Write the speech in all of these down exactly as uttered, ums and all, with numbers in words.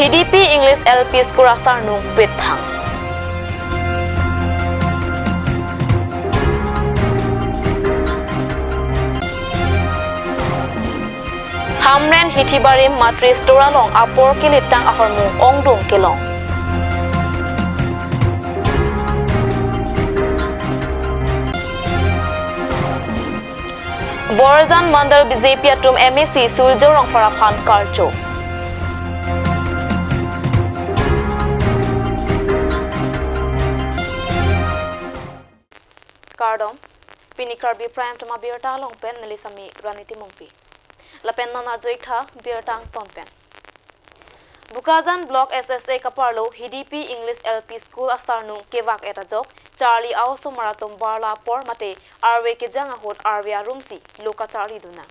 Hidipi English L P School asarnung pethang. Hamren Hithibari Matri Store along apor kelitang ahormu ongdung kelong. Borjan Mandal B J P atum M A C Surjya Rongphar aphan karcho. Kardom, pini Karbi Prime Time abirta along pen neli sami Rani Timungpi. Lapen non arjuik tha birta angton pen. Bokajan Block S S A kaparlo Hidipi English L P School asarnung kevak et ajok, charli a-osomar atum barla apor mate arve kejang ahut arve arumsi lo kacharli dun nang.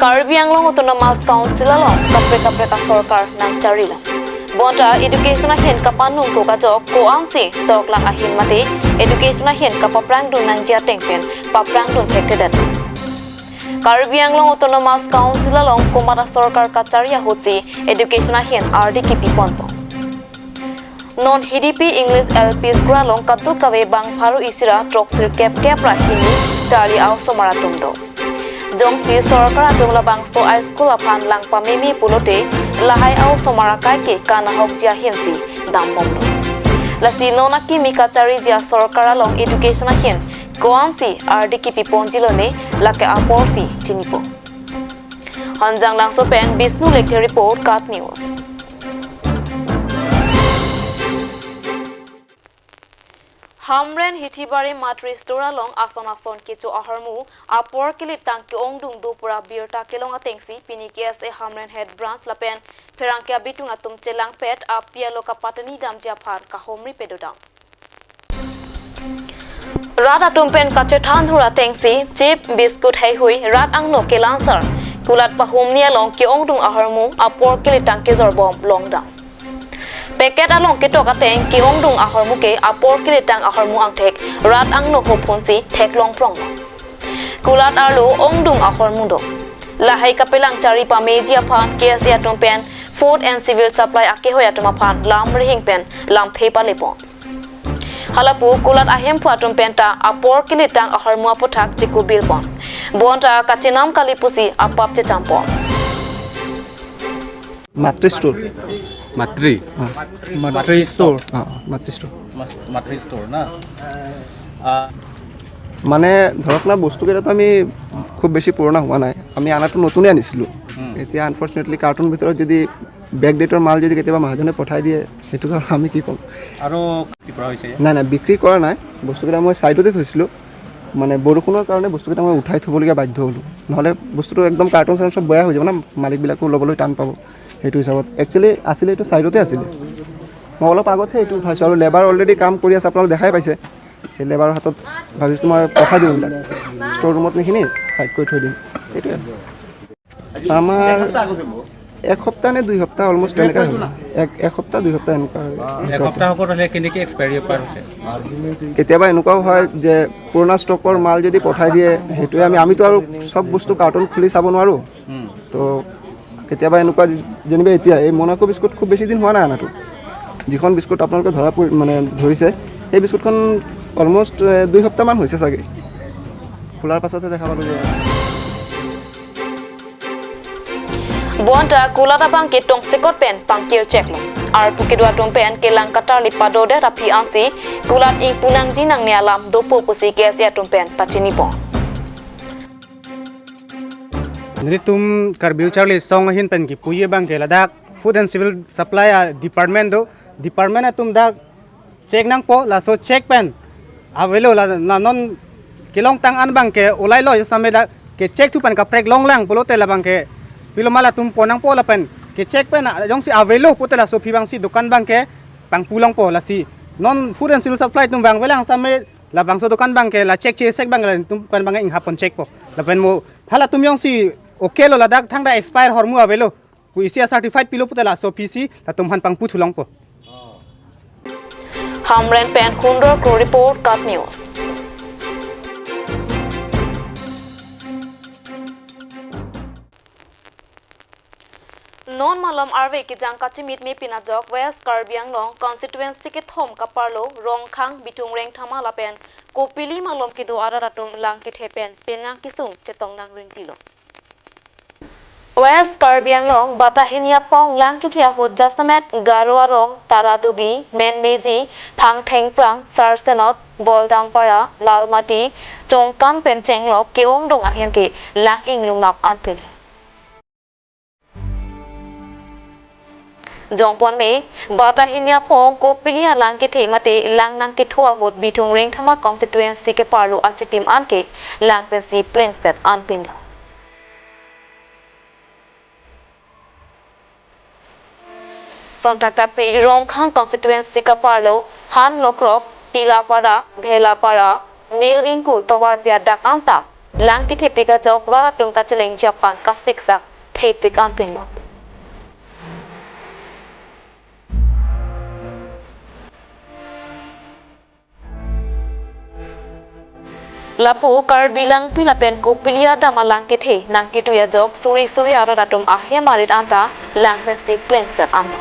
Karbi Anglong Autonomous Council along kaprek kaprek asorkar nangcharli lang. Bonta education ahin kapanung kok ajok ko-ansi toklang ahin mate education ahin kapaprang dun nangji ateng pen paprang dun thekthedet. Karbi Anglong Autonomous Council along komat asorkar kacharli ahutsi education ahin ardi kipi ponpo. Non Hidipi English L P School along kadokave bang pharo isi ra throksirkep kep ra hini charli a-osomar atum do. Jongsi sorkar atum labangso a-school aphan lang pameme pulote lahai a-osomar akai ke kanahokji ahinsi dambomlo. Lasi non akimi kacharliji asorkar along education ahin ko-ansi ardi kipi ponjilone, lake aporsi chinipo. Hanjanglangso pen Bishnu Lekthe report, KAT News. Hamren Hithibari Matri Store along ason ason kecho ahormu apor kelitang ke-ongdung do pura birta kelong atengsi pini K S A Hamren Head Branch lapen pherangke abitung atum chelangpet api alo kapatani damji aphan kahomri pado dam. Rat atum pen kachethan hur atengsi chip, biscuit heihui rat angno kelansar kulat pahumni along ke-ongdung ahormu apor kelitang kejorbom longdam. Packet along ketok ateng ke-ongdung ahormu ke apor kelitang ahormu angthek rat angno hophunsi theklong prong. Kulat arlo ongdung ahormu do. Lahai kapelang charli pameji aphan K S A atum pen Food and Civil Supply akehoi atum aphan lam rihing pen lamthe palepon. Halapu kulat ahemphu atum penta apor kelitang ahormu aputhak chekubil pon. Bonta kachenam kali pusi apap checham pon. Matri Store. Matri. Ah, Matri Store. Ah, ah, Matri Store. Mas-, Matri Store না? আহ, মানে ধৰক না, বস্তুকেইটাতো আমি খুব বেছি পুৰণা হোৱা নাই, আমি আনাটো নতুনে আনিছিলোঁ। হুম। এতিয়া আনফৰ্চুনেটলি কাৰ্টুন ভিতৰত যদি বেকডেটৰ মাল যদি কেতিয়াবা মহাজনে পঠাই দিয়ে, সেইটো আৰু আমি কি ক'ম? আৰু কি কৰা হৈছে? নাই, নাই, বিক্ৰী কৰা নাই, বস্তুকেইটা মই ছাইডতে থৈছিলোঁ। মানে বৰষুণৰ কাৰণে বস্তুকেইটা মই উঠাই থ'বলগীয়া বাধ্য হ'লোঁ, নহ'লে বস্তুটো একদম কাৰ্টুন চাৰ্টুন চব বেয়া হৈ যাব না, মালিকবিলাকো ল'বলৈ টান পাব। সেইটো হিচাপত একচুৱেলি আছিলে, এইটো ছাইডতে আছিলে। মই অলপ আগতহে এইটো উঠাইছোঁ আৰু লেবাৰ অলৰেডি কাম কৰি আছে, আপোনালোকে দেখাই পাইছে। সেই লেবাৰৰ হাতত ভাবিছোঁ মই পঠাই দিওঁ এইবিলাক, ষ্ট'ৰ ৰুমত নিখিনি ছাইড কৰি থৈ দিম, সেইটোৱে। আমাৰ এক সপ্তাহ নে দুই সপ্তাহ অলমষ্ট তেনেকুৱা হ'ল। এক, এক সপ্তাহ, দুই সপ্তাহ এনেকুৱা হয়। এসপ্তাহ আগত হ'লে কেনেকে এক্সপায়াৰী পাৰ হৈছে? কেতিয়াবা এনেকুৱাও হয় যে পুৰণা ষ্টকৰ মাল যদি পঠাই দিয়ে, সেইটোৱে আমি, আমিতো আৰু চব বস্তু কাৰ্টুন খুলি চাব নোৱাৰোঁ। হুম। তো কেতিয়াবা এনেকুৱা যে-, যেনিবা এতিয়া এই মনাকো বিস্কুট খুব বেছি দিন হোৱা নাই অনাটো। যিখন বিস্কুট আপোনালোকে ধৰা পৰি-, মানে ধৰিছে, সেই বিস্কুটখন অলমষ্ট, এ, দুই সপ্তাহমান হৈছে চাগে। খোলাৰ পাছতহে দেখা পালোঁ যে Bonta kulat abang ke tongsekot pen pangkir cheklo. Arpu kedo atum pen kelang katarli padodet aphi ansi kulat ingpu nangji nangne alam dopo pusi K S A atum pen pachinipo. Nelitum Karbi Charli Asong ahin pen kipuji abang ke ladak Food and Civil Supply a-department do, department atum dak check nangpo, laso check pen avelo la, na non kelongtang an abang ke ulailo, just name dak ke check thu pen kaprek longlang pulote labang ke pilo ma latum pon nangpo lapen ke check pen, ah, jongsi avelo pulote laso aphi abangsi dukan abang ke pangpu longpo, lasi non Food and Civil Supply atum vangvelang same labangso dukan abang ke la check chesek abang ke latum pen abang ke inghap pon check po. Lapen mo halatum jongsi okay lo, ladak thangta expire ahormu avelo pu isi a-certified pilo pulote laso aphi si latum aphan pangpu thu longpo. Hamren pen Hundor Kro report, KAT News. Non malom arve kejang kachimit mepin ajok West Karbi Anglong constituency kethom kaparlo Rongkhang, Bithung Rengthama lapen Kopili malom kedo arat atum lang kethe pen penang kesung chetong nangringtilo. West Karbi Anglong Batahini aphong lang kethe ahut jasemet Garo arong, Taradubi, Menmeji, Phangthengphrang, Sarsenot, Boldangpara, Lalmati, Chongkan pen chenglok ke-ongdung ahem ke lang inglungnap anpin. Jongpon me, Batahini aphong Kopili alang kethe mate lang nangkethu ahut Bithung Rengthama constituency keparlo achitim anke lang pensi plengset anpin. Sontak tak te Rongkhang constituency kaparlo, Han Lokrok, Tilapara, Bhelapara, Nilingku tovar pi adak anta lang kethepik ajok rat atum kachelengji aphan kasiksak thepik anpin. Lapu Karbi Langpi lapen Kopili adam alang kethe nangketui ajok suri suri arat atum ahem arit anta lang pensi plengset anlo.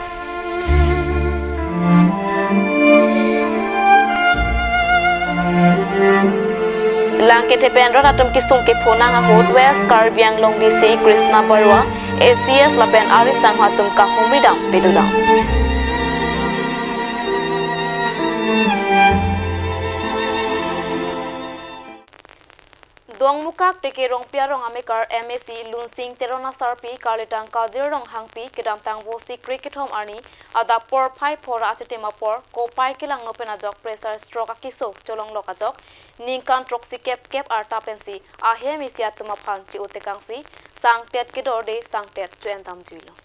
Lang kethe pen rat atum kesung kepho nang ahut West Karbi Anglong D C Krishna Barua, A C S lapen ari sangho atum kahumri dam pedodam. Dongmukak T K Rongpi arong amekar M A C Lunsing Teron asarpi karlitang Kajir Ronghangpi kedamtang Vosik kre kethom arni adap porphai phora achitim apor kopai kelangno pen ajok pressure stroke akeso cholonglok ajok ningkan throksi kep kep arta pensi ahem isi atum aphan chi-utekangsi sangtet kedorde sangtet cho-en damjuilo.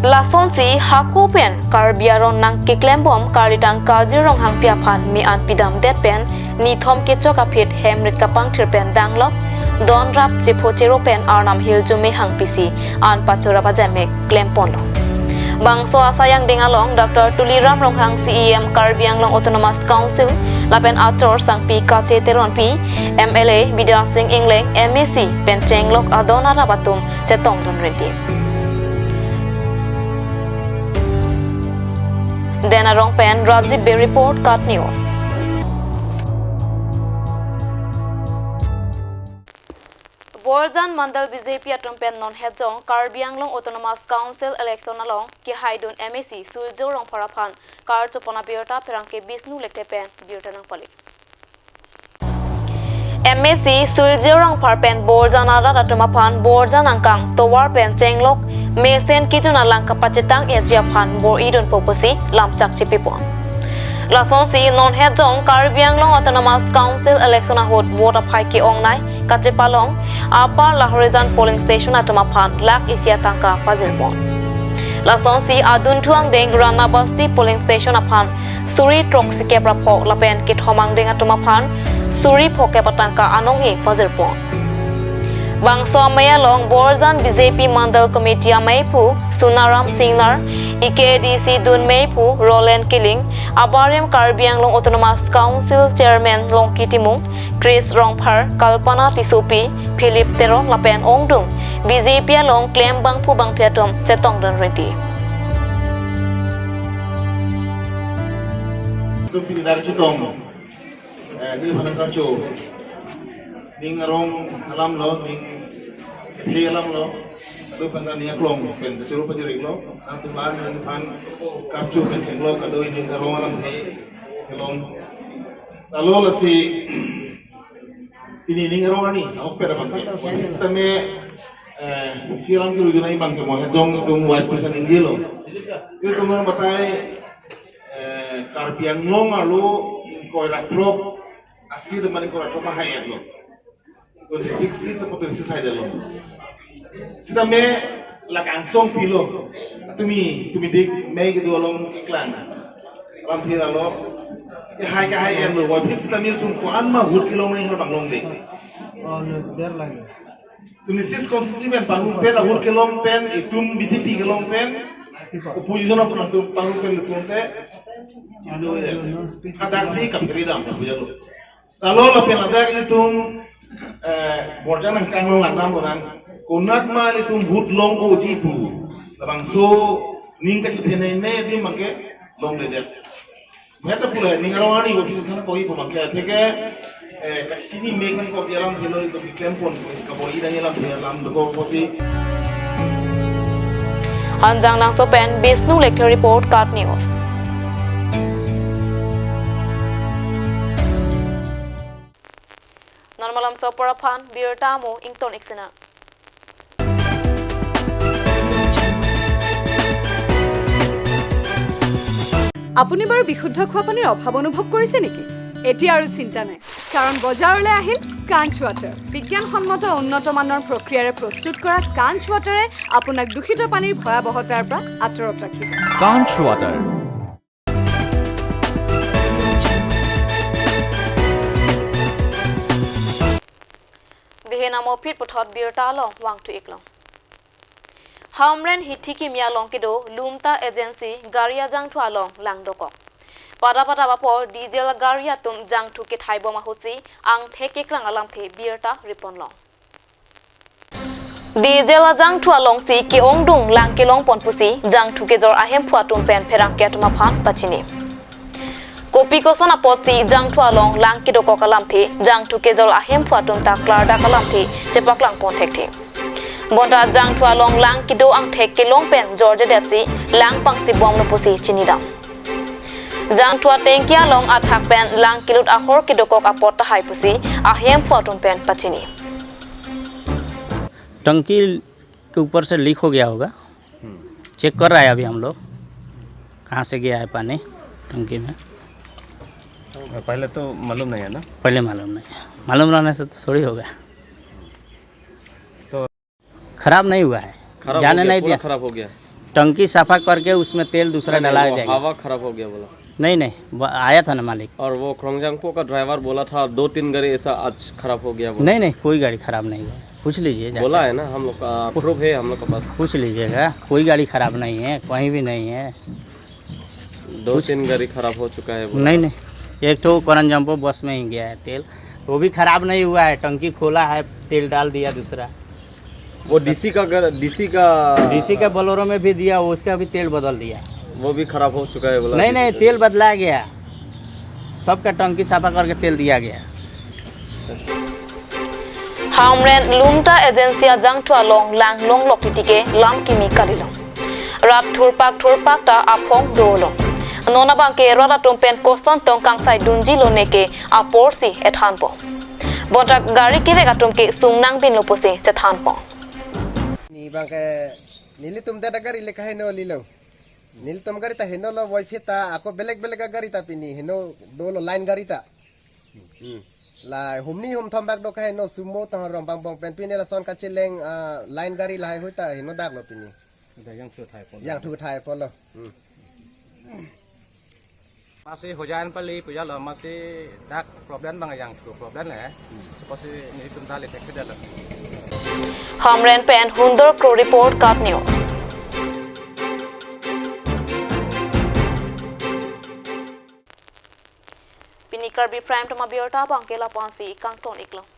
Lasonsi hako pen Karbi aron nangkeklembom karlitang Kajir Ronghangpi aphan me-an pidamdet pen nithom kechok aphi hemrit kapangthir pen danglok donrap chepho chero pen Arnam Hiljome Hangpisi an pachorap ajaimek klemponlo. Bangso asai angdeng along Doctor Tuliram Ronghang C E M Karbi Anglong Autonomous Council lapen achor sangpi Kache Teronpi, M L A Bidya Sing Engleng, M A C pen chenglok adon arap atum chetongdun rinti. Den arong pen Rajiv Bey report, KAT News. Borjan Mandal B J P atum pen non hetjong Karbi Anglong Autonomous Council election along kehaidun M A C Surjya Rongphar aphan karchopon abirta pherangke Bishnu Lekthe pen birta nangpali. M A C Surjya Rongphar pen Borjan arat atum aphan Borjan angkang tovar pen chenglok mesen kejun alang kapachetang eji aphan bor-idunpo pusi lamchak chipipon. Lasonsi non hetjong Karbi Anglong Autonomous Council election ahut vote aphai ke-ongnei kachepalong Upper Lahorijan polling station atum aphan lakh isi atangka pajirpon. Lasonsi adunthu angdeng Ranabasti polling station aphan suri throksi kep ra pho lapen kethom angdeng atum aphan suri pho kep atangka anong-e pajirpon. Bangso amei along Borjan B J P Mandal Committee ameiphu Sunaram Singnar, E K A D C dun meiphu Roland Killing, abarim Karbi Anglong Autonomous Council Chairman Longki Timung, Chris Rongphar, Kalpana Tissopi, Philip Teron lapen ongdung B J P along klem bangphu bangphi atum chetongdun rinti. Tum pini dar chetong, eh, ni phan karcho. Ning arong alam lo, ning kethe alam lo. Tum phan ning aklong pen kachuru pachiri lo. Nangtum an ning phan karcho pen chenglo kado ning arong alam the. Kelong. Lalo lasi pini ning arong arni, ahok pera bangke. Sitame, eh, isi alam ke rujuna imang ke mo, hedong tum vice president inggilo. Itu tum batai, eh, Karbi Anglong arlo ingkoi ra throk, asi teman ingkoi ra throk mahai lo. Twenty six seat atau twenty six hai lo. Sitame lake angsong pilo. Tumi, tumi dik mei kedo along iklang. Alam thira lo. Kehai kehai en lo. Wapit sitame tum ko-an ma vote kelong nai harbang longde. Oh, no, der lagi. Twenty six constituency pen pangrum pen, vote kelong pen, itum B J P kelong pen, opposition apun atum pangrum pen itum te. Adak si kam kiri dam, bujalo. Lalo lapen ladak itum, eh, Borjan angkang lo ngandam orang. Konat ma ilitum vote longpo ji pu. Labangso ning kachethenei ne adim abangke longledet. Meta pula ning arong ani office thana koi pu abangke atheke, eh, kachini mek nangkok alam thelo ilitum keklempon kabor-i nangji alam thelo alam dokok pusi. Hanjangnangso pen Bishnu Lekthir report, KAT News. Non malomso apor aphan birta mo ington ik sena. আপুনি বাৰু বিশুদ্ধ খোৱা পানীৰ অভাৱ অনুভৱ কৰিছে নেকি? এতিয়া আৰু চিন্তা নাই, কাৰণ বজাৰলৈ আহিল কাঞ্চ ৱাটাৰ। বিজ্ঞানসন্মত উন্নত মানৰ প্ৰক্ৰিয়াৰে প্ৰস্তুত কৰা কাঞ্চ ৱাটাৰে আপোনাক দূষিত পানীৰ ভয়াৱহতাৰ পৰা আঁতৰত ৰাখিব। Kanch Water. Dehin amo phit puthot birta along vangthu iklong. Hamren hithi kimi along kedo Lumta Agency gari ajangthu along lang dokok. Pada pada apor diesel gari atum jangthu kethai bom ahutsi angthek kekrang alamthe birta riponlong. Diesel ajangthu alongsi ke-ongdung lang kelongpon pusi jangthu kejor ahemphu atum pen pherangke atum aphan pachini. Kopi koson apotsi jangthu along lang kedokok alamthe jangthu kejor ahemphu atum ta klardak alamthe chepaklangpon thekthe. Bonta jangthu along lang kedo angthek kelong pen jorjedetsi lang pangsi bomlo pusi chinidam. Jangthu atengki along athak pen lang kelut ahor kedokok apot tahai pusi ahemphu atum pen pachini. टंकी के ऊपर से लीक हो गया होगा। हम्म। चेक कर रहा है अभी हम लोग, कहाँ से गया है पानी टंकी में। पहले तो मालूम नहीं है ना? पहले मालूम नहीं है, मालूम रहने से तो थोड़ी होगा। तो खराब नहीं हुआ है, खराब हो जाने गया, नहीं पूरा दिया। खराब हो गया। टंकी सफा करके उसमें तेल दूसरा नहीं, नहीं, डाला वो जाएगा। हवा खराब हो गया बोला। नहीं, नहीं, वो आया था ना मालिक। और वो ख्रोंगजांगपो का ड्राइवर बोला था, दो तीन गाड़ी ऐसा आज खराब हो गया बोला। नहीं, नहीं, कोई गाड़ी खराब नहीं हुआ है। पूछ लीजिए जाकर। बोला है ना, हम लोग का प्रूफ है हम लोग के पास। पूछ लीजिएगा, कोई गाड़ी खराब नहीं है, कहीं भी नहीं है। दो कुछ तीन गाड़ी खराब हो चुका है बोला। नहीं, नहीं, एक ठो करंजाम्पो बस में ही गया है तेल, वो भी खराब नहीं हुआ है, टंकी खोला है, तेल डाल दिया दूसरा। वो डीसी का घर, डीसी का डीसी का बोलेरो में भी दिया, उसका भी तेल बदल दिया। वो भी खराब हो चुका है बोला नहीं, डीसी नहीं, का। तेल बदला गया, सबका टंकी सफा करके तेल दिया गया। Hamren Lumta Agency ajangthu along lang longlok titike lam kimi kalilong. Rat thurpak thurpak ta aphong dolong. Non abangke rat atum pen koson tong kangsai dunjilone ke aporsi ethanpo. Bonta gari kevek atum ke sung nangbinlo pusi chethanpo. Ni abangke nelitum dak gari le kaheno lilo. Nelitum gari ta henolo, voiphit ta, ako belek belek gari ta pini heno dolo, line gari ta. Hmm. La humni humthom bak do kaheno, sumo ta rombang bong pen pini lason kacheleng, ah, line gari lahai hui ta heno daklo pini. Dak jangthu thai polo. Jangthu thai polo. Hmm. Masi hujan pali pujalo, masi dak problem abang jangthu problem le. Pasi nelitum dali thekthedetlo. Hamren pen Hundor Kro report, KAT News. Pini Karbi Prime Time abirta abangke lapu-ansi kangton iklong.